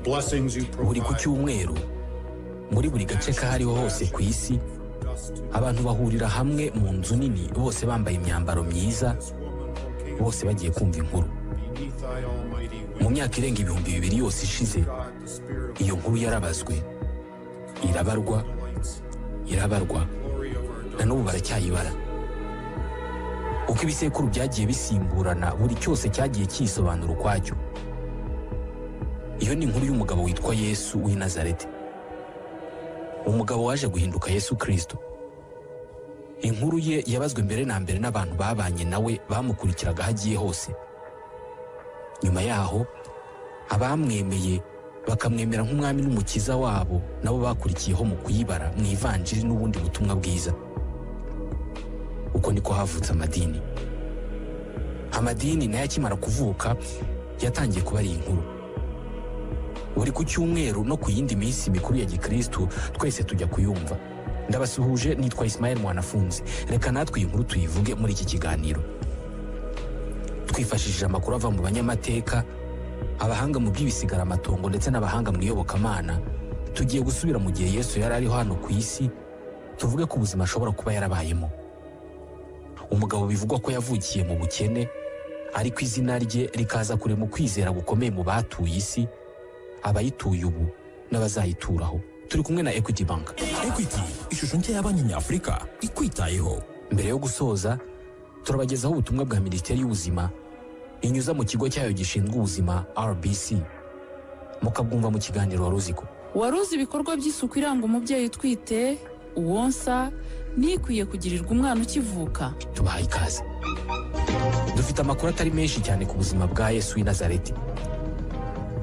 Blessings you Buri ku provide. cyumweru, muri buri gace kahariho hose ku isi, abantu bahurira hamwe mu nzu nini, bose bambaye imyambaro myiza, bose bagiye kumva inkuru. Beneath thy almighty Mu wing. myaka irenga 2000 yose ishize, God, the Spirit of iyo nkuru yarabazwe, irabarwa, delights, irabarwa, glory of our na n'ubu baracyayibara. Uko ibisekuru byagiye bisimburana, buri cyose cyagiye cyisobanura ukwacyo. Iyo ni inkuru y'umugabo witwa Yesu w'i Nazareti, umugabo waje guhinduka Yesu Kirisito. Inkuru ye yabazwe mbere na mbere n'abantu babanye nawe, bamukurikiraga aho agiye hose. Nyuma yaho, abamwemeye bakamwemera nk'umwami n'umukiza wabo nabo bakurikiyeho mu kuyibara mu ivanjiri n'ubundi butumwa bwiza. Uko niko havutse amadini. Amadini nayo akimara kuvuka yatangiye kubara iyi nkuru. Buri ku cyumweru no ku yindi minsi mikuru ya gikristu, twese tujya kuyumva. Ndabasuhuje, nitwa Ismael Mwanafunzi. Reka natwe iyi nkuru tuyivuge muri iki kiganiro, twifashishije amakuru ava mu banyamateka, abahanga mu by'ibisigaramatongo ndetse n'abahanga mu iyobokamana. Tugiye gusubira mu gihe Yesu yari ariho hano ku isi, tuvuge ku buzima ashobora kuba yarabayemo. Umugabo bivugwa ko yavukiye mu bukene, ariko izina rye rikaza kure mu kwizera gukomeye mu batuye isi, abayituye ubu n'abazayituraho. Turi kumwe na Equity Bank. Equity, ishusho nshya ya banki nyafurika ikwitayeho. Mbere yo gusoza, turabagezaho ubutumwa bwa Minisiteri y'Ubuzima inyuza mu kigo cyayo gishinzwe ubuzima, RBC, mukabwumva mu kiganiro Wari Uziko. Wari uzi ibikorwa by'isuku iranga umubyeyi utwite, uwonsa n'ikwiye kugirirwa umwana ukivuka? Tubahaye ikaze. Dufite amakuru atari menshi cyane ku buzima bwa Yesu w'i Nazareti.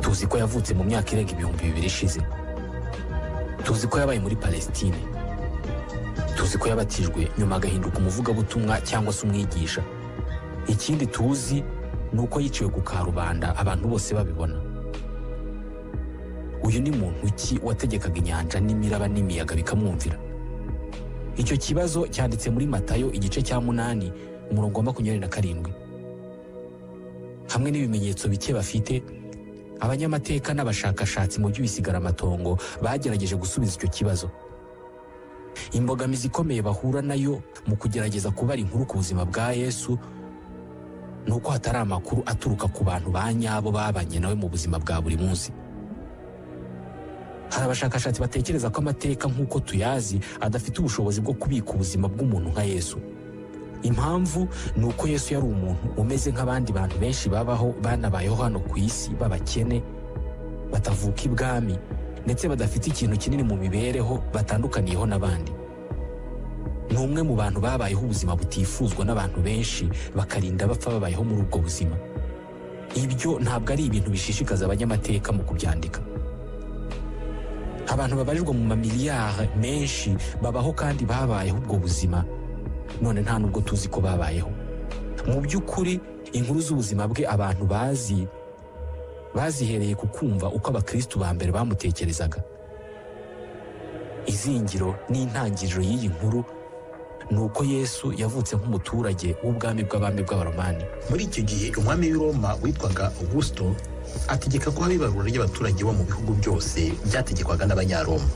Tuzi ko yavutse mu myaka irenga 2000 ishize. Tuzi ko yabaye muri Palestine. Tuzi ko yabatijwe, nyuma agahinduka umuvugabutumwa cyangwa se umwigisha. Ikindi tuzi ni uko yiciwe ku karubanda, abantu bose babibona. Uyu ni muntu ki wategekaga inyanja n'imiraba n'imiyaga bikamwumvira? Icyo kibazo cyanditse muri Matayo igice cya 8, umurongo wa 27. Hamwe n'ibimenyetso bike bafite, abanyamateka n'abashakashatsi mu by'ibisigaramatongo bagerageje gusubiza icyo kibazo. Imbogamizi ikomeye bahura nayo mu kugerageza kubara inkuru ku buzima bwa Yesu ni uko hatari amakuru aturuka ku bantu ba nyabo babanye nawe mu buzima bwa buri munsi. Hari abashakashatsi batekereza ko amateka nk'uko tuyazi adafite ubushobozi bwo kubika ubuzima bw'umuntu nka Yesu. Impamvu ni uko Yesu yari umuntu umeze nk'abandi bantu benshi babaho, banabayeho hano ku isi, b'abakene, batavuka ibwami, ndetse badafite ikintu kinini mu mibereho batandukaniyeho n'abandi. Ni umwe mu bantu babayeho ubuzima butifuzwa n'abantu benshi, bakarinda bapfa babayeho muri ubwo buzima. Ibyo ntabwo ari ibintu bishishikaza abanyamateka mu kubyandika. Abantu babarirwa mu mamiliyari menshi babaho kandi babayeho ubwo buzima, none nta nubwo tuzi ko babayeho. Mu by'ukuri, inkuru z'ubuzima bwe abantu bazi bazihereye ku kumva uko abakristu ba mbere bamutekerezaga. Izingiro n'intangiriro y'iyi nkuru ni uko Yesu yavutse nk'umuturage w'ubwami bw'abami bw'Abaromani. Muri icyo gihe, umwami w'i Roma witwaga Augusto ategeka ko haba ibarura ry'abaturage bo mu bihugu byose byategekwaga n'Abanyaroma.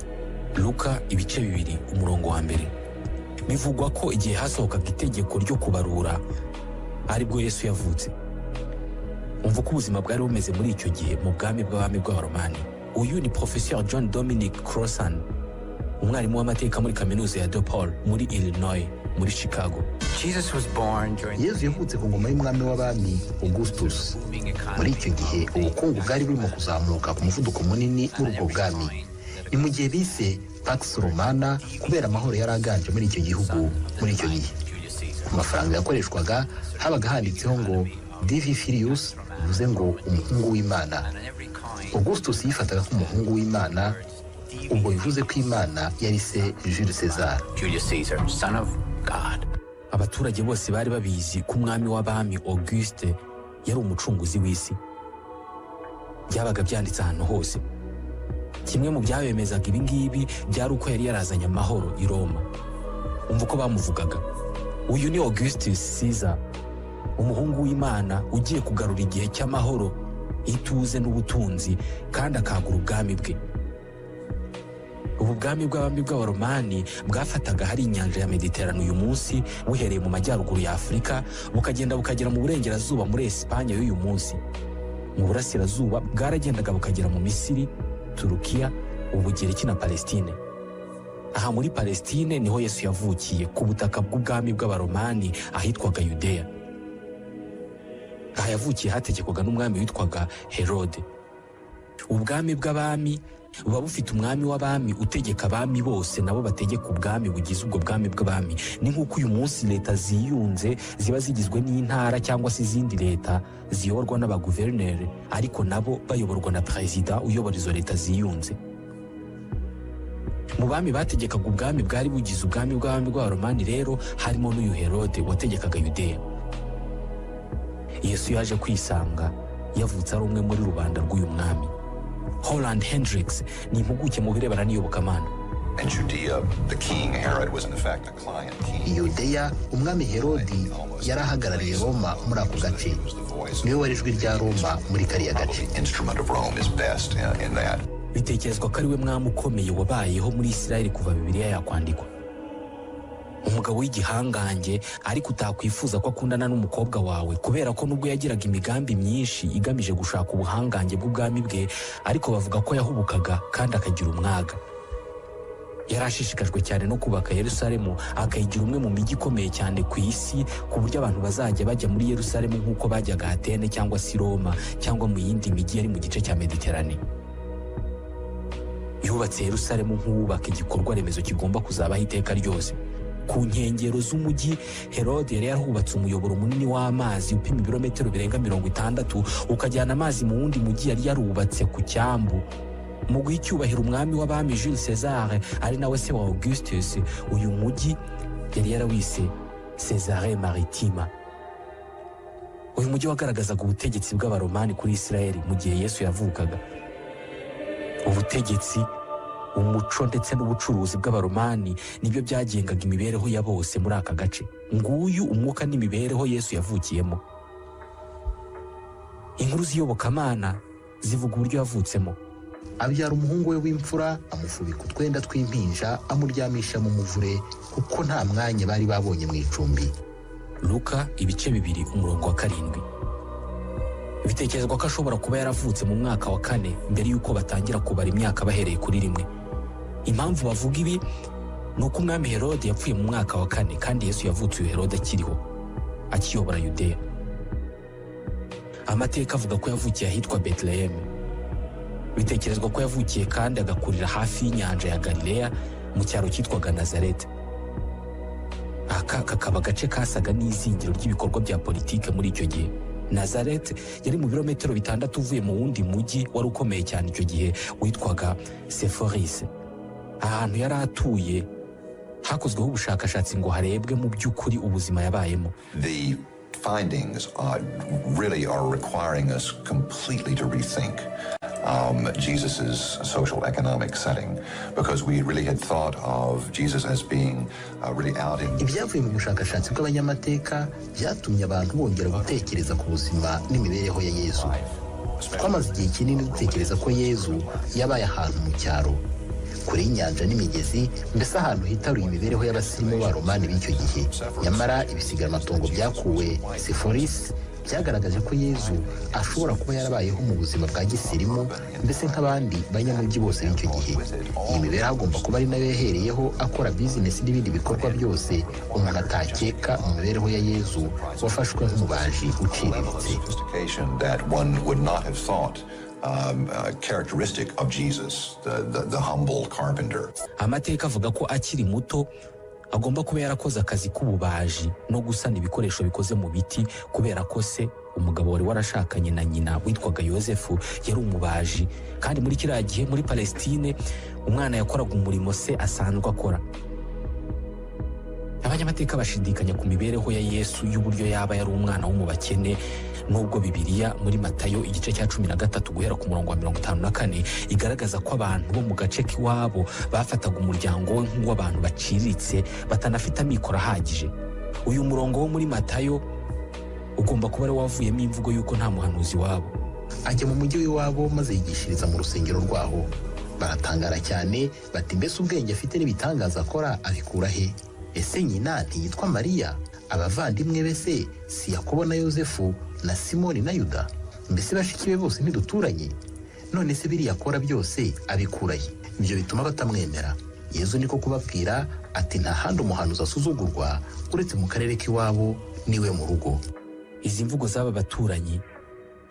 Luka ibice 2, umurongo wa 1. Bivugwa ko igihe hasohokaga itegeko ryo kubarura aribwo Yesu yavutse. Umva uko ubuzima bwari bumeze muri icyo gihe mu bwami bw'abami bw'Abaromani. Uyu ni Professeur John Dominic Crossan, umwarimu w'amateka muri kaminuza ya DePaul muri Illinois muri Chicago. Jesus was born during Yezu yavutse ku ngoma y'umwami w'abami Augustus. Muri icyo gihe, ubukungu bwari burimo kuzamuka ku muvuduko munini muri ubwo bwami. Ni mu gihe bise Pax Romana, kubera amahoro yari aganje muri icyo gihugu muri icyo gihe. Julius Caesar. Ku mafaranga yakoreshwaga habaga handitseho ngo "Divi Filius", bivuze ngo umuhungu w'Imana. And on every coin, Augustus yifataga nk'umuhungu w'Imana, ubwo bivuze ko Imana yari se Jules César. Julius Caesar, son of God. Abaturage bose bari babizi ko umwami w'abami Auguste yari umucunguzi w'isi. Byabaga byanditse ahantu hose. Kimwe mu byabemezaga ibi ngibi byari uko yari yarazanye amahoro i Roma. Umva uko bamuvugaga: "Uyu ni Augustus Caesar, umuhungu w'Imana, ugiye kugarura igihe cy'amahoro ituze n'ubutunzi, kandi akagura ubwami bwe. Ubu bwami bw'abami bw'Abaromani bwafataga hari inyanja ya Mediterane uyu munsi, buhereye mu majyaruguru ya Afurika bukagenda bukagera mu burengerazuba muri Espanye y'uyu munsi. Mu burasirazuba bwaragendaga bukagera mu Misiri, Turukiya, Ubugereki na Palestine. Aha muri Palestine niho Yesu yavukiye, ku butaka bw'ubwami bw'Abaromani ahitwaga Yudeya. Aha yavukiye hategekwaga n'umwami witwaga Herode. Ubwami bw'abami buba bufite umwami w'abami utegeka abami bose, nabo bategeka ubwami bugize ubwo bwami bw'abami. Ni nk'uko uyu munsi leta ziyunze ziba zigizwe n'intara cyangwa se izindi leta ziyoborwa n'abaguverineri, ariko nabo bayoborwa na perezida uyobora izo leta ziyunze. Mu bami bategekaga ubwami bwari bugize ubwami bw'abami bw'Abaromani rero harimo n'uyu Herode wategekaga Yudeya. Yesu yaje kwisanga yavutse ari umwe muri rubanda rw'uyu mwami. Holland Hendricks ni impuguke mu birebana n'iyobokamana. In Judea, the king Herod was in fact a client king. Yudeya, umwami Herodi yari ahagarariye Roma muri ako gace. Niwe wari ijwi rya Roma muri kariya gace. Probably instrument of Rome is best in that. Bitekerezwa ko ari we mwami ukomeye wabayeho muri Isirayeli kuva Bibiliya yakwandikwa. Umugabo w'igihangange, ariko utakwifuza ko akundana n'umukobwa wawe, kubera ko nubwo yagiraga imigambi myinshi igamije gushaka ubuhangange bw'ubwami bwe, ariko bavuga ko yahubukaga kandi akagira umwaga. Yari ashishikajwe cyane no kubaka Yerusalemu, akayigira umwe mu mijyi ikomeye cyane ku isi, ku buryo abantu bazajya bajya muri Yerusalemu nk'uko bajyaga Atene cyangwa se Roma cyangwa mu yindi mijyi yari mu gice cya Mediterane. Yubatse Yerusalemu nk'uwubaka igikorwa remezo kigomba kuzabaho iteka ryose. Ku nkengero z'umujyi Herode yari yarubatse umuyoboro munini w'amazi upima ibirometero birenga 60, ukajyana amazi mu wundi mujyi yari yarubatse ku cyambu. Mu guha icyubahiro umwami w'abami Jules César, ari nawe se wa Augustus, uyu mujyi yari yarawise Cesare Maritima. Uyu mujyi wagaragazaga ubutegetsi bw'Abaromani kuri Isirayeli mu gihe Yesu yavukaga. Ubutegetsi, umuco ndetse n'ubucuruzi bw'Abaromani nibyo byagengaga imibereho ya bose muri aka gace. Nguyu umwuka n'imibereho Yesu yavukiyemo. Inkuru z'iyobokamana zivuga uburyo yavutsemo. Abyara umuhungu we w'imfura, amufubika utwenda tw'impinja, amuryamisha mu muvure, kuko nta mwanya bari babonye mu icumbi. Luka ibice 2 umurongo wa 7. Bitekerezwa ko ashobora kuba yaravutse mu mwaka wa 4 mbere y'uko batangira kubara imyaka bahereye kuri 1. Impamvu bavuga ibi ni uko umwami Herode yapfuye mu mwaka wa 4, kandi Yesu yavutse uyu Herode akiriho, akiyobora Yudeya. Amateka avuga ko yavukiye ahitwa Bethlehem. Bitekerezwa ko yavukiye kandi agakurira hafi y'inyanja ya Galileya mu cyaro cyitwaga Nazareth. Aka kakaba agace kasaga n'izingiro ry'ibikorwa bya politike muri icyo gihe. Nazareth yari mu birometero 6 uvuye mu wundi mujyi wari ukomeye cyane icyo gihe witwaga Sepphoris. Ahantu yari atuye hakozweho ubushakashatsi ngo harebwe mu by'ukuri ubuzima yabayemo. The findings really are requiring us completely to rethink Jesus's social economic setting, because we really had thought of Jesus as being really out in Ibyavuye mu bushakashatsi bw'abanyamateka byatumye abantu bongera gutekereza ku buzima n'imibereho ya Yezu. Twamaze igihe kinini dutekereza ko Yezu yabaye ahantu mu cyaro, kure y'inyanja n'imigezi, mbese ahantu hitaruye imibereho y'abasirimu b'Abaromani b'icyo gihe. Nyamara ibisigaramatongo byakuwe Sepphoris byagaragaje ko Yezu ashobora kuba yarabayeho mu buzima bwa gisirimu, mbese nk'abandi banyamujyi bose b'icyo gihe. Iyi mibereho agomba kuba ari nayo yahereyeho akora bizinesi n'ibindi bikorwa byose umuntu atakeka mu mibereho ya Yezu wafashwe nk'umubaji uciriritse. sophistication that one would not have thought characteristic of Jesus, the humble carpenter. Amateka avuga ko akiri muto agomba kuba yarakoze akazi k'ububaji no gusana ibikoresho bikoze mu biti, kubera ko se, umugabo wari warashakanye na nyina witwaga Yosefu, yari umubaji, kandi muri kiriya gihe muri Palestine umwana yakoraga umurimo se asanzwe akora. Abanyamateka bashidikanya ku mibereho ya Yesu y'uburyo yaba yari umwana wo mu bakene, nubwo Bibiliya muri Matayo igice cya 13 guhera ku murongo wa 54 igaragaza ko abantu bo mu gace k'iwabo bafataga umuryango we nk'uw'abantu baciriritse batanafite amikoro ahagije. Uyu murongo wo muri Matayo ugomba kuba ari wavuyemo imvugo y'uko nta muhanuzi wabo. Ajya mu mujyi w'iwabo maze yigishiriza mu rusengero rwaho. Baratangara cyane bati: "Mbese ubwenge afite n'ibitangaza akora abikura he? Ese nyina ntiyitwa Mariya? Abavandimwe be se si Yakobo na Yosefu na Simoni na Yuda? Mbese bashiki be bose ntiduturanye? None se biriya akora byose abikura he?" Ibyo bituma batamwemera. Yezu niko kubabwira ati: "Nta handi umuhanuzi asuzugurwa uretse mu karere k'iwabo niwe mu rugo." Izi mvugo z'aba baturanyi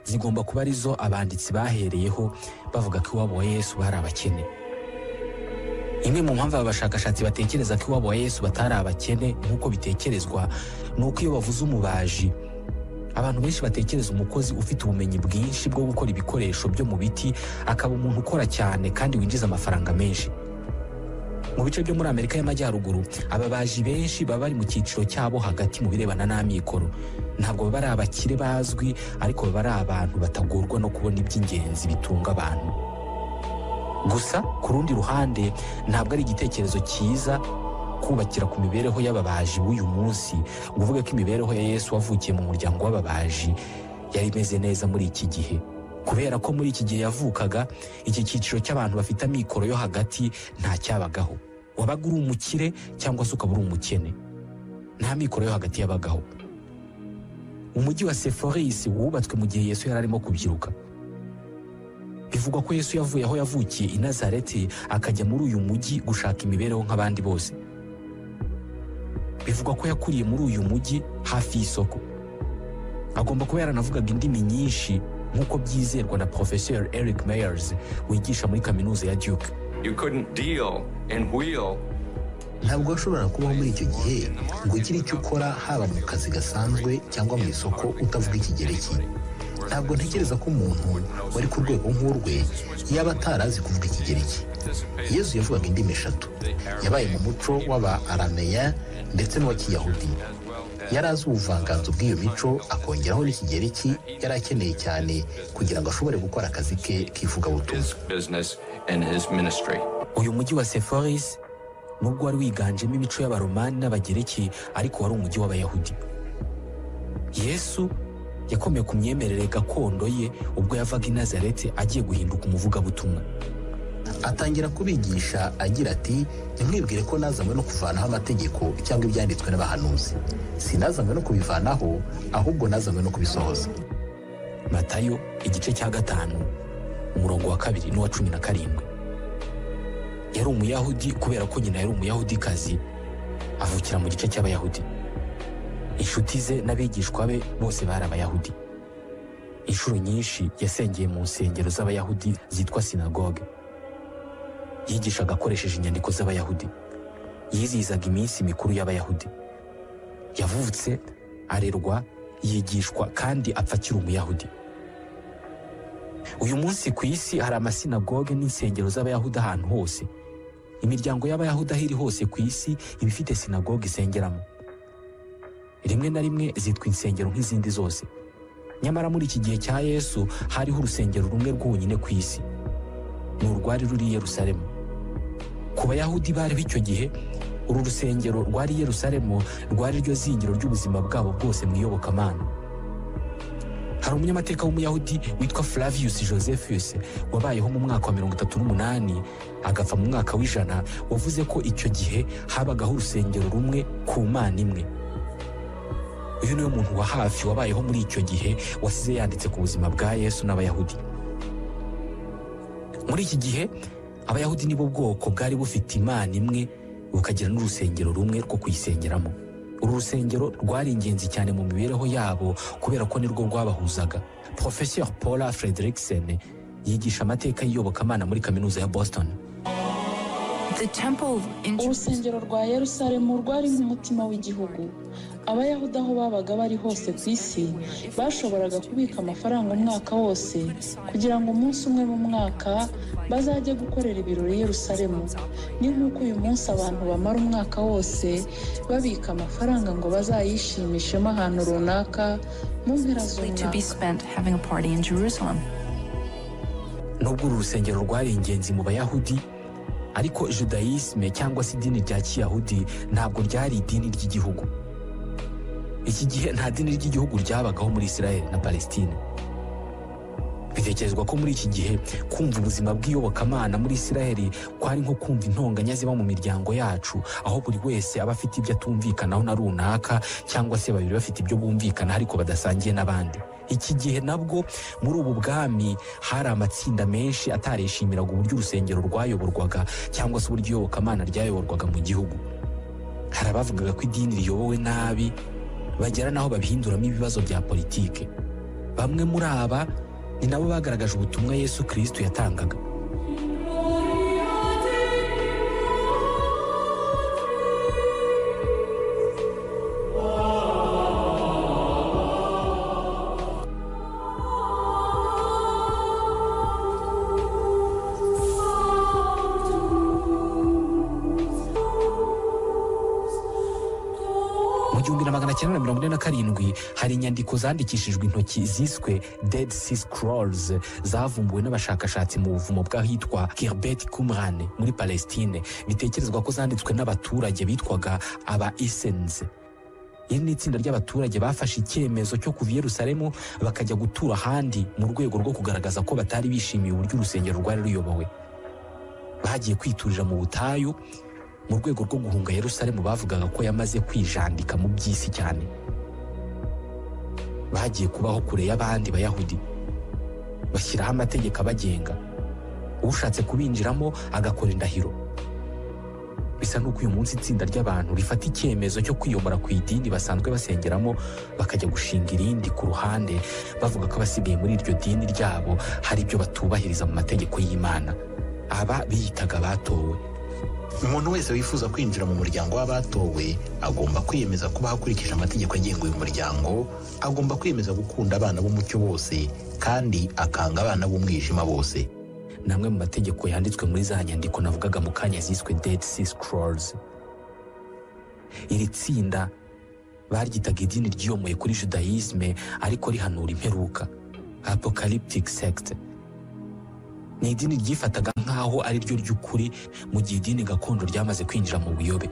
zigomba kuba arizo abanditsi bahereyeho bavuga ko iwabo wa Yesu bari abakene. Imwe mu mpamvu aba bashakashatsi batekereza ko iwabo wa Yesu batari abakene nk'uko bitekerezwa, ni uko iyo bavuze umubaji, abantu benshi batekereza umukozi ufite ubumenyi bwinshi bwo gukora ibikoresho byo mu biti, akaba umuntu ukora cyane kandi winjiza amafaranga menshi. Mu bice byo muri Amerika y'Amajyaruguru, ababaji benshi baba bari mu cyiciro cyabo hagati mu birebana n'amikoro. Ntabwo baba ari abakire bazwi, ariko baba ari abantu batagorwa no kubona iby'ingenzi bitunga abantu. Gusa ku rundi ruhande, ntabwo ari igitekerezo cyiza kubakira ku mibereho y'ababaji b'uyu munsi ngo uvuge ko imibereho ya Yesu wavukiye mu muryango w'ababaji yari imeze neza muri iki gihe, kubera ko muri iki gihe yavukaga, iki cyiciro cy'abantu bafite amikoro yo hagati nta cyabagaho. Wabaga uri umukire cyangwa se ukaba uri umukene, nta mikoro yo hagati yabagaho. Umujyi wa Sepphoris wubatswe mu gihe Yesu yari arimo kubyiruka. Bivugwa ko Yesu yavuye aho yavukiye i Nazareti akajya muri uyu mujyi gushaka imibereho nk'abandi bose. Bivugwa ko yakuriye muri uyu mujyi hafi y'isoko. Agomba kuba yaranavugaga indimi nyinshi, nk'uko byizerwa na Professor Eric Meyers wigisha muri kaminuza ya Duke. You couldn't deal and wheel. Ntabwo washoboraga kubaho muri icyo gihe ngo ugire icyo ukora, haba mu kazi gasanzwe cyangwa mu isoko, utavuga Ikigereki. Ntabwo ntekereza ko umuntu wari ku rwego nk'urwe yaba atarazi kuvuga Ikigereki. Yezu yavugaga indimi eshatu. Yabaye mu muco w'aba Arameya ndetse n'uwa Kiyahudi. Yari azi ubuvanganzo bw'iyo mico, akongeraho n'Ikigereki yari akeneye cyane kugira ngo ashobore gukora akazi ke k'ivugabutumwa. His business and his ministry. Uyu mujyi wa Sepphoris, nubwo wari wiganjemo imico y'Abaromani n'Abagereki, ariko wari umujyi w'Abayahudi. Yesu yakomeye ku myemerere gakondo ye ubwo yavaga i Nazareti agiye guhinduka umuvugabutumwa. Atangira kubigisha agira ati: "Ntimwibwire ko nazanywe no kuvanaho amategeko cyangwa ibyanditswe n'abahanuzi. Sinazanywe no kubivanaho, ahubwo nazanywe no kubisohoza." Matayo igice cya 5, umurongo wa 2 n'uwa 17. Yari Umuyahudi kubera ko nyina yari Umuyahudikazi, avukira mu gice cy'Abayahudi. Inshuti ze n'abigishwa be bose bari Abayahudi. Inshuro nyinshi yasengeye mu nsengero z'Abayahudi zitwa sinagoge. Yigishaga akoresheje inyandiko z'Abayahudi. Yizihizaga iminsi mikuru y'Abayahudi. Yavutse, arerwa, yigishwa kandi apfa akiri Umuyahudi. Uyu munsi ku isi hari amasinagoge n'insengero z'Abayahudi ahantu hose. Imiryango y'Abayahudi aho iri hose ku isi iba ifite sinagoge isengeramo. Rimwe na rimwe zitwa insengero nk'izindi zose. Nyamara muri iki gihe cya Yesu hariho urusengero rumwe rwonyine ku isi, ni urwari ruri i Yerusalemu. Ku Bayahudi bariho icyo gihe, uru rusengero rwari i Yerusalemu rwari ryo zingiro ry'ubuzima bwabo bwose mu iyobokamana. Hari umunyamateka w'Umuyahudi witwa Flavius Josephus wabayeho mu mwaka wa 38 agapfa mu mwaka w'100, wavuze ko icyo gihe habagaho urusengero rumwe ku Mana imwe. Uyu niwe muntu wa hafi wabayeho muri icyo gihe wasize yanditse ku buzima bwa Yesu n'Abayahudi. Muri iki gihe, Abayahudi nibo bwoko bwari bufite Imana imwe, bukagira n'urusengero rumwe rwo kuyisengeramo. Uru rusengero rwari ingenzi cyane mu mibereho yabo kubera ko nirwo rwabahuzaga. Professeur Paula Fredriksen yigisha amateka y'iyobokamana muri kaminuza ya Boston. The temple in Urusengero rwa Yerusalemu rwari nk'umutima w'igihugu. Abayahudi aho babaga bari hose ku isi bashoboraga kubika amafaranga umwaka wose kugira ngo umunsi umwe mu mwaka bazajye gukorera ibirori i Yerusalemu. Ni nk'uko uyu munsi abantu bamara umwaka wose babika amafaranga ngo bazayishimishemo ahantu runaka mu mpera to be z'umwaka. spent having a party in Jerusalem. Nubwo uru rusengero rwari ingenzi mu Bayahudi, ariko Judaïsme cyangwa se idini rya Kiyahudi ntabwo ryari idini ry'igihugu. Iki gihe nta dini ry'igihugu ryabagaho muri Israel na Palestine. Bitekerezwa ko muri iki gihe kumva ubuzima bw'iyobokamana muri Isiraheli kwari nko kumva intonganya ziba mu miryango yacu, aho buri wese aba afite ibyo atumvikanaho na runaka, cyangwa se babiri bafite ibyo bumvikana ariko badasangiye n'abandi. Iki gihe nabwo muri ubu bwami hari amatsinda menshi atarishimiraga uburyo urusengero rwayoborwaga cyangwa se uburyo iyobokamana ryayoborwaga mu gihugu. Hari abavugaga ko idini riyobowe nabi, bagera naho babihinduramo ibibazo bya politike. Bamwe muri aba ni nabo bagaragaje ubutumwa Yesu Kristo yatangaga. Mu 1947 hari inyandiko zandikishijwe intoki ziswe Dead Sea Scrolls zavumbuwe n'abashakashatsi mu buvumo bw'ahitwa Khirbet Qumran muri Palestine. Bitekerezwa ko zanditswe n'abaturage bitwaga aba Essenes. Iri ni itsinda ry'abaturage bafashe icyemezo cyo kuva i Yerusalemu bakajya gutura ahandi mu rwego rwo kugaragaza ko batari bishimiye uburyo urusengero rwari ruyobowe. Bagiye kwiturira mu butayu mu rwego rwo guhunga Yerusalemu bavugaga ko yamaze kwijandika mu by'isi cyane. Bagiye kubaho kure y'abandi Bayahudi, bashyiraho amategeko abagenga, ushatse kubinjiramo agakora indahiro. Bisa n'uko uyu munsi itsinda ry'abantu rifata icyemezo cyo kwiyomora ku idini basanzwe basengeramo bakajya gushinga irindi ku ruhande, bavuga ko abasigaye muri iryo dini ryabo hari ibyo batubahiriza mu mategeko y'Imana. Aba biyitaga abatowe. Umuntu wese wifuza kwinjira mu muryango w'abatowe agomba kwiyemeza kuba akurikije amategeko agenga uyu muryango, agomba kwiyemeza gukunda abana b'umucyo bose kandi akanga abana b'umwijima bose. Namwe mu mategeko yanditswe muri za nyandiko navugaga mu kanya ziswe Dead Sea Scrolls. Iri tsinda baryitaga idini ryiyomoye kuri Judaisme ariko rihanura imperuka, apocalyptic sect. Ni idini ryifataga nk'aho ari ryo ry'ukuri mu gihe idini gakondo ryamaze kwinjira mu buyobe.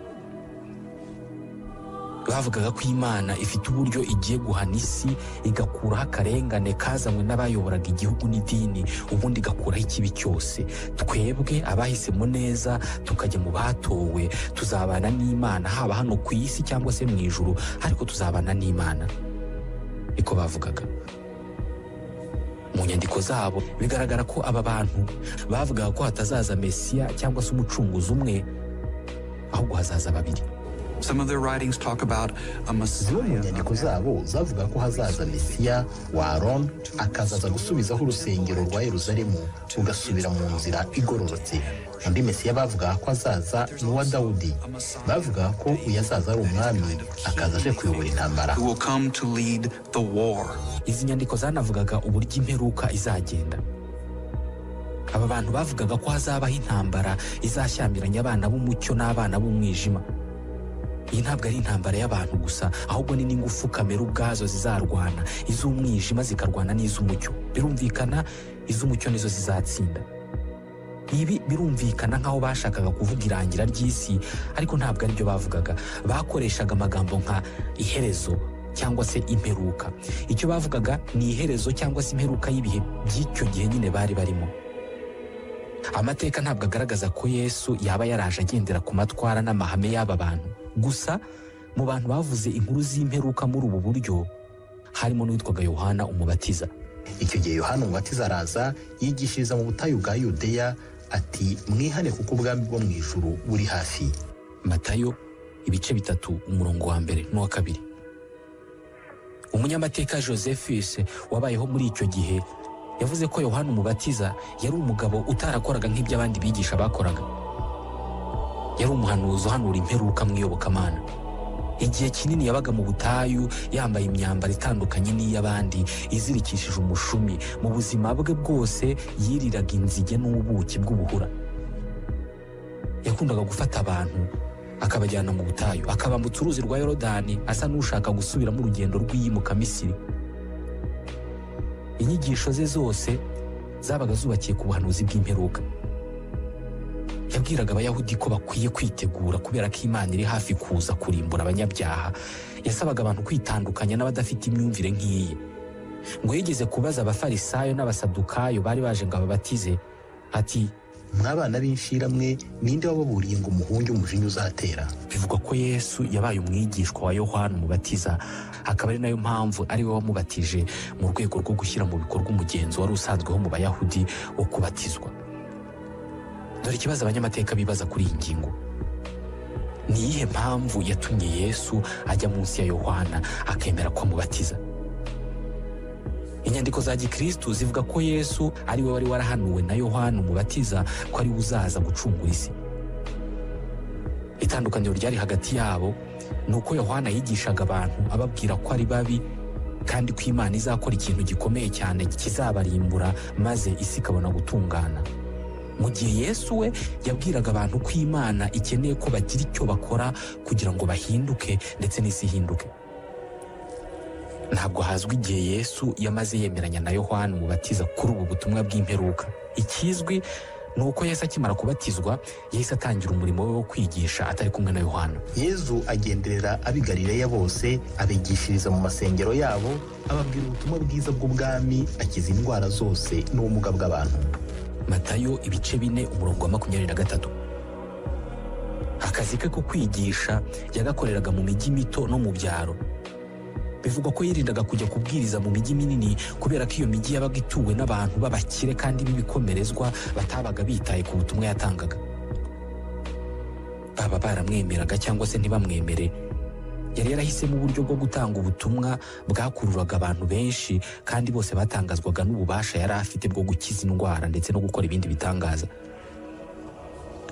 Bavugaga ko Imana ifite uburyo igiye guhana isi, igakuraho akarengane kazanywe n'abayoboraga igihugu n'idini, ubundi igakuraho ikibi cyose. Twebwe abahisemo neza tukajya mu batowe tuzabana n'Imana, haba hano ku isi cyangwa se mu ijuru, ariko tuzabana n'Imana, niko bavugaga. Mu nyandiko zabo bigaragara ko aba bantu bavugaga ko hatazaza Mesiya cyangwa se umucunguzi umwe, ahubwo hazaza babiri. Some of their writings talk about a Zimwe mu Messiah. nyandiko zabo zavuga ko hazaza Mesiya wa Aaron akazaza gusubizaho urusengero rwa Yerusalemu rugasubira mu nzira igororotse. Undi Mesiya bavuga ko azaza ni uwa Dawudi. Bavuga ko uyu azaza ari umwami akaza aje kuyobora intambara. Who will come to lead the war. Izi nyandiko zanavugaga uburyo imperuka izagenda. Aba bantu bavugaga ko hazabaho intambara izashyamiranya abana b'umucyo n'abana b'umwijima. Iyi ntabwo ari intambara y'abantu gusa, ahubwo ni n'ingufu kamere ubwazo zizarwana, iz'umwijima zikarwana n'iz'umucyo. Birumvikana iz'umucyo nizo zizatsinda. Ibi birumvikana nk'aho bashakaga kuvuga irangira ry'isi, ariko ntabwo aribyo bavugaga. Bakoreshaga amagambo nka iherezo cyangwa se imperuka. Icyo bavugaga ni iherezo cyangwa se imperuka y'ibihe by'icyo gihe nyine bari barimo. Amateka ntabwo agaragaza ko Yesu yaba yaraje agendera ku matwara n'amahame y'aba bantu. Gusa mu bantu bavuze inkuru z'imperuka muri ubu buryo harimo n'uwitwaga Yohana Umubatiza. Icyo gihe Yohana Umubatiza araza yigishiriza mu butayu bwa Yudeya ati mwihane kuko ubwami bwo mu ijuru buri hafi. Matayo ibice 3 umurongo wa 1 n'uwa 2. Umunyamateka Josephus wabayeho muri icyo gihe yavuze ko Yohana Umubatiza yari umugabo utarakoraga nk'ibyo abandi bigisha bakoraga. Yari umuhanuzi uhanura imperuka mu iyobokamana. Igihe kinini yabaga mu butayu yambaye imyambaro itandukanye n'iy'abandi, izirikishije umushumi. Mu buzima bwe bwose yiriraga inzige n'ubuki bw'ubuhura. Yakundaga gufata abantu akabajyana mu butayu, akabambutsa uruzi rwa Yorodani asa n'ushaka gusubiramo urugendo rw'iyimuka Misiri. Inyigisho ze zose zabaga zubakiye ku buhanuzi bw'imperuka. Yabwiraga Abayahudi ko bakwiye kwitegura kubera ko Imana iri hafi kuza kurimbura abanyabyaha. Yasabaga abantu kwitandukanya n'abadafite imyumvire nk'iye. Ngo yigeze kubaza Abafarisayo n'Abasadukayo bari baje ngo ababatize ati: "Mwabana b'inshiramwe, ninde wababuriye ngo muhunge umujinya uzatera?" Bivugwa ko Yesu yabaye umwigishwa wa Yohana Umubatiza, akaba ari nayo mpamvu ari we wamubatije mu rwego rwo gushyira mu bikorwa umugenzo wari usanzweho mu Bayahudi wo kubatizwa. Dore ikibazo abanyamateka bibaza kuri iyi ngingo: ni iyihe mpamvu yatumye Yesu ajya munsi ya Yohana akemera ko amubatiza? Inyandiko za gikristu zivuga ko Yesu ari we wari warahanuwe na Yohana Umubatiza ko ari we uzaza gucungura isi. Itandukaniro ryari hagati yabo ni uko Yohana yigishaga abantu ababwira ko ari babi kandi ko Imana izakora ikintu gikomeye cyane kizabarimbura maze isi ikabona gutungana, mu gihe Yesu we yabwiraga abantu ko Imana ikeneye ko bagira icyo bakora kugira ngo bahinduke ndetse n'isi ihinduke. Ntabwo hazwi igihe Yesu yamaze yemeranya na Yohana Umubatiza kuri ubu butumwa bw'imperuka. Ikizwi ni uko Yesu akimara kubatizwa yahise atangira umurimo we wo kwigisha atari kumwe na Yohana. Yezu agenderera ab'i Galileya bose, abigishiriza mu masengero yabo, ababwira ubutumwa bwiza bw'ubwami, akiza indwara zose n'ubumuga bw'abantu. Matayo ibice 4 umurongo wa 23. Akazi ke ko kwigisha yagakoreraga mu mijyi mito no mu byaro. Bivugwa ko yirindaga kujya kubwiriza mu mijyi minini kubera ko iyo mijyi yabaga ituwe n'abantu b'abakire kandi b'ibikomerezwa batabaga bitaye ku butumwa yatangaga. Baba baramwemeraga cyangwa se ntibamwemere, yari yarahisemo uburyo bwo gutanga ubutumwa bwakururaga abantu benshi kandi bose batangazwaga n'ububasha yari afite bwo gukiza indwara ndetse no gukora ibindi bitangaza.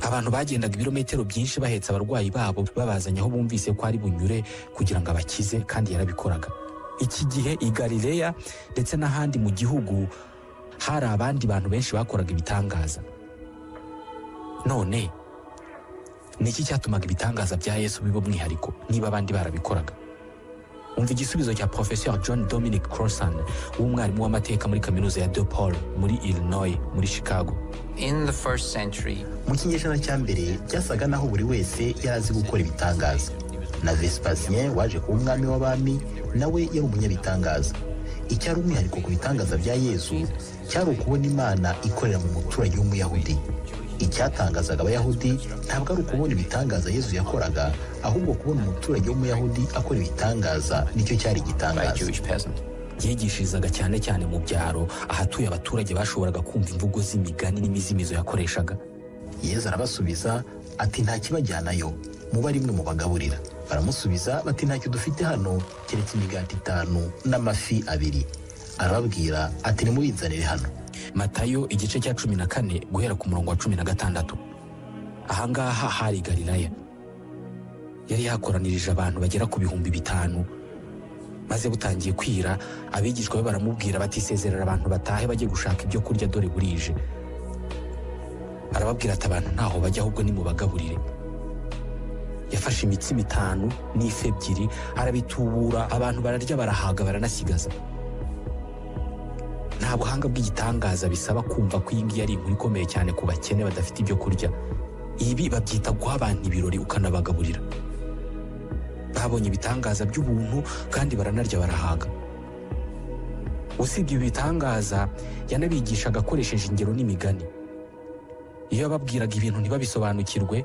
Abantu bagendaga ibirometero byinshi bahetse abarwayi babo babazanye aho bumvise ko ari bunyure kugira ngo abakize, kandi yarabikoraga. Iki gihe i Galileya ndetse n'ahandi mu gihugu hari abandi bantu benshi bakoraga ibitangaza. None ni iki cyatumaga ibitangaza bya Yesu biba umwihariko niba abandi barabikoraga? Umva igisubizo cya Professor John Dominic Crossan, w'umwarimu w'amateka muri kaminuza ya DePaul muri Illinois muri Chicago. In the first century, Mu kinyejana cya mbere byasaga naho buri wese yari azi gukora ibitangaza. Na Vespasien waje kuba umwami w'abami nawe yari umunyabitangaza. Icyari umwihariko ku bitangaza bya Yezu cyari ukubona Imana ikorera mu muturage w'Umuyahudi. Icyatangazaga Abayahudi ntabwo ari ukubona ibitangaza Yezu yakoraga, ahubwo kubona umuturage w'Umuyahudi akora ibitangaza nicyo cyari by a igitangaza. Jewish peasant. Yigishirizaga cyane cyane mu byaro ahatuye abaturage bashoboraga kumva imvugo z'imigani n'imizimizo yakoreshaga. Yezu arabasubiza ati: "Nta kibajyanayo, muba ari mwe mubagaburira." Baramusubiza bati: "Ntacyo dufite hano keretse imigati 5 n'amafi 2." Arababwira ati: "Nimubinzanire hano." Matayo igice cya 14 guhera ku murongo wa 16. Ahangaha hari Galilaya. Yari yakoranirije abantu bagera ku 5,000. Maze butangiye kwira, abigishwa be baramubwira bati: "Sezerera abantu batahe bajye gushaka ibyo kurya, dore burije." Arababwira ati: "Abantu ntaho bajya, ahubwo nimubagaburire." Yafashe imitsima 5 n'ifi 2 arabitubura, abantu bararya barahaga baranasigaza. Nta buhanga bw'igitangaza bisaba kumva ko iyi ngiyi ari inkuru ikomeye cyane ku bakene badafite ibyo kurya. Ibi babyita guha abantu ibirori ukanabagaburira. Babonye ibitangaza by'ubuntu kandi baranarya barahaga. Usibye ibi bitangaza, yanabigishaga akoresheje ingero n'imigani. Iyo yababwiraga ibintu ntibabisobanukirwe,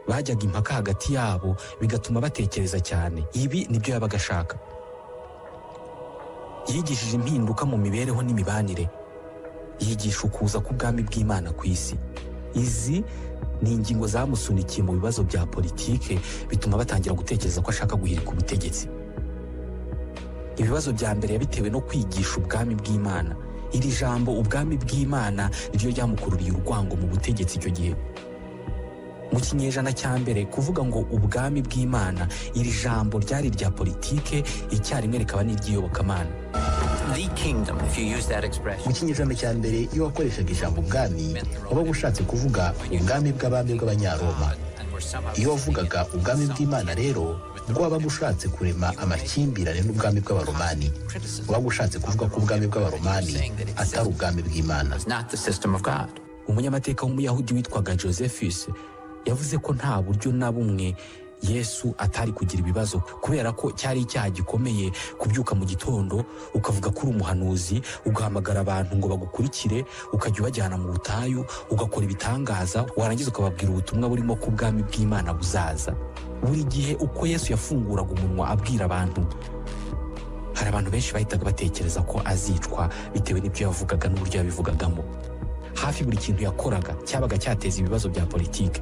bajyaga impaka hagati yabo bigatuma batekereza cyane. Ibi nibyo yabaga ashaka. Yigishije impinduka mu mibereho n'imibanire, yigisha ukuza k'ubwami bw'Imana ku isi. Izi ni ingingo zamusunikiye mu bibazo bya politike, bituma batangira gutekereza ko ashaka guhirika ubutegetsi. Ibibazo bya mbere yabitewe no kwigisha ubwami bw'Imana. Iri jambo ubwami bw'Imana niryo ryamukururiye urwango mu butegetsi icyo gihe. Mu kinyejana cya mbere kuvuga ngo ubwami bw'Imana, iri jambo ryari irya politike icyarimwe rikaba n'iry'iyobokamana. The kingdom, if you use that expression, Mu kinyejana cya mbere iyo wakoreshaga ijambo ubwami wabaga ushatse kuvuga ubwami bw'abami bw'Abanyaroma. Iyo wavugaga ubwami bw'Imana rero bwo wabaga ushatse kurema amakimbirane n'ubwami bw'Abaromani, wabaga ushatse kuvuga ko ubwami bw'Abaromani atari ubwami bw'Imana. was not the system of God. Umunyamateka w'Umuyahudi witwaga Josephus yavuze ko nta buryo na bumwe Yesu atari kugira ibibazo, kubera ko cyari icyaha gikomeye kubyuka mu gitondo ukavuga ko uri umuhanuzi, ugahamagara abantu ngo bagukurikire, ukajya ubajyana mu butayu, ugakora ibitangaza, warangiza ukababwira ubutumwa burimo ko ubwami bw'Imana buzaza. Buri gihe uko Yesu yafunguraga umunwa abwira abantu, hari abantu benshi bahitaga batekereza ko azicwa bitewe n'ibyo yavugaga n'uburyo yabivugagamo. Hafi buri kintu yakoraga cyabaga cyateza ibibazo bya politiki.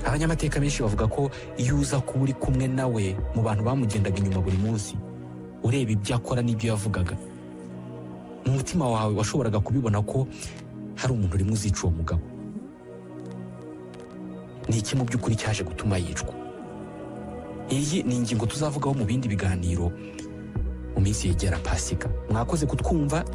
Abanyamateka benshi bavuga ko iyo uza kuba uri kumwe nawe mu bantu bamugendaga inyuma buri munsi, ureba ibyo akora n'ibyo yavugaga, mu mutima wawe washoboraga kubibona ko hari umuntu urimo uzica uwo mugabo. Ni iki mu by'ukuri cyaje gutuma yicwa? Iyi ni ingingo tuzavugaho mu bindi biganiro mu minsi yegera Pasika. Mwakoze kutwumva.